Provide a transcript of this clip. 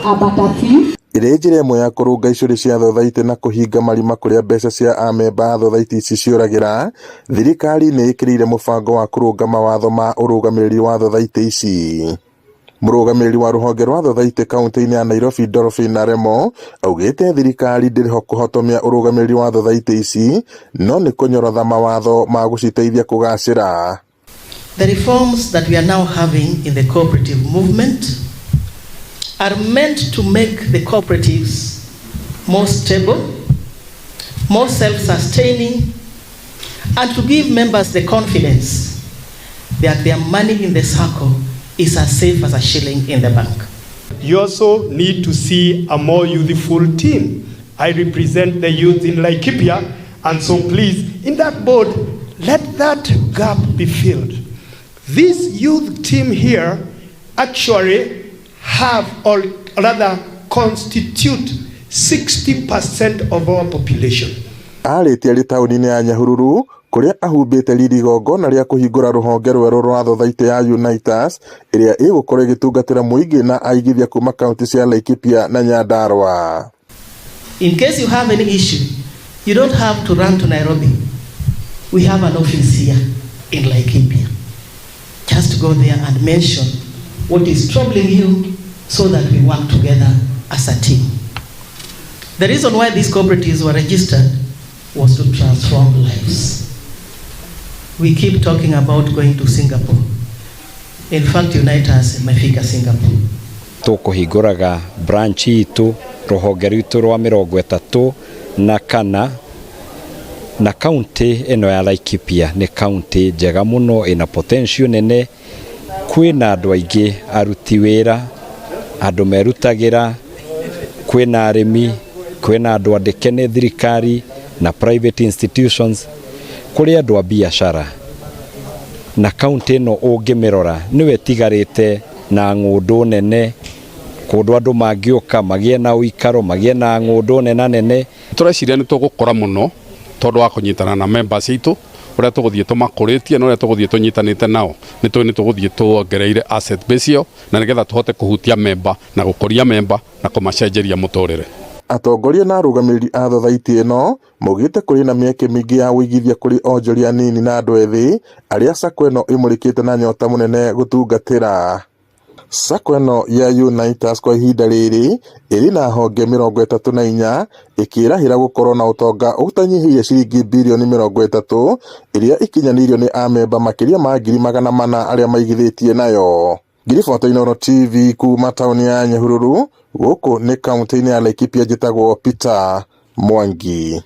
About a few. Ĩrĩ njĩra ĩmwe ya kũrũnga icũrĩ cia thothaitĩ na kũhinga marima kũrĩa mbeca cia amemba a thothaitĩ ici ciũragĩra, thirikari nĩ ĩkĩrĩire mũbango wa kũrũnga mawatho ma ũrũgamĩrĩri wa thothaitĩ ici. Mũrũgamĩrĩri wa rũhonge rwa thothaitĩ kaunti-inĩ ya Nairobi Dolphin Aremo augĩte thirikari ndĩrĩ ho kũhotomia ũrũgamĩrĩri wa thothaitĩ ici no nĩ kũnyorotha mawatho ma gũciteithia kũgacĩra. The reforms that we are now having in the cooperative movement are meant to make the cooperatives more stable, more self sustaining, and to give members the confidence that their money in the circle is as safe as a shilling in the bank. You also need to see a more youthful team. I represent the youth in Laikipia, and so please, in that board, let that gap be filled. This youth team here actually have, or rather constitute 60% of our population. Arĩtie arĩ taũni-inĩ ya Nyahururu kũrĩa ahumbĩte riri igongona rĩa kũhingũra rũhonge rwerũ rwa thothaitĩ ya Unitas ĩrĩa ĩgũkorwo ĩgĩtungatĩra mũingĩ na aigithia kuma kaunti cia Laikipia na Nyandarua. In case you have any issue, you don't have to run to Nairobi. We have an office here in Laikipia. Just go there and mention what is troubling you so that we work together as a team. The reason why these cooperatives were registered was to transform lives. We keep talking about going to Singapore. In fact, Unitas imefika Singapore. Tũkũhingũraga branch itũ, rũhonge rwitũ rwa 34, na kaunti ĩno ya Laikipia nĩ kaunti njega mũno, ĩna potential nene. Kwĩna andũ aingĩ aruti wĩra, andũ merutagĩra, kwĩna arĩmi, kwĩna andũ andĩke nĩ thirikari na private institutions, kũrĩ andũ a biacara, na kaunti ĩno ũngĩmĩrora nĩwe ĩtigarĩte na ng'ũndũ nene kũndũ andũ mangĩũka magĩe na ũikaro, magĩe na ng'ũndũ nena nene. Tũreciria nĩ tũgũkũra mũno tondũ wa kũnyitana na members aitũ, ũrĩa tũgũthiĩ tũmakũrĩtie na ũrĩa tũgũthiĩ tũnyitanĩte nao, nĩ tũĩ nĩ tũgũthiĩ tuongereire asset base ĩyo na nĩgetha tũhote kũhutia member na gũkũria member na kũmacenjeria mũtũrĩre. Atongoria na arũgamĩrĩri a thothaitĩ ĩno maugĩte kũrĩ na mĩeke mĩingĩ ya ũigithia kũrĩ onjoria anini na andũ ethĩ arĩa sacco ĩno ĩmũrĩkĩte na nyota mũnene gũtungatĩra. Sacco ĩno ya Unitas kwa ihinda rĩrĩ ĩrĩ na honge 34, ĩkĩrahĩra gũkorwo na ũtonga ũtanyihĩire ciringi birioni 30 ĩrĩa ikinyanĩirio nĩ amemba makĩria ma 400,000 arĩa maigithĩtie nayo. Ngiribota Inooro TV kuma taũni ya Nyahururu, gũkũ nĩ kaunti-inĩ ya Laikipia, njĩtagwo Peter Mwangi.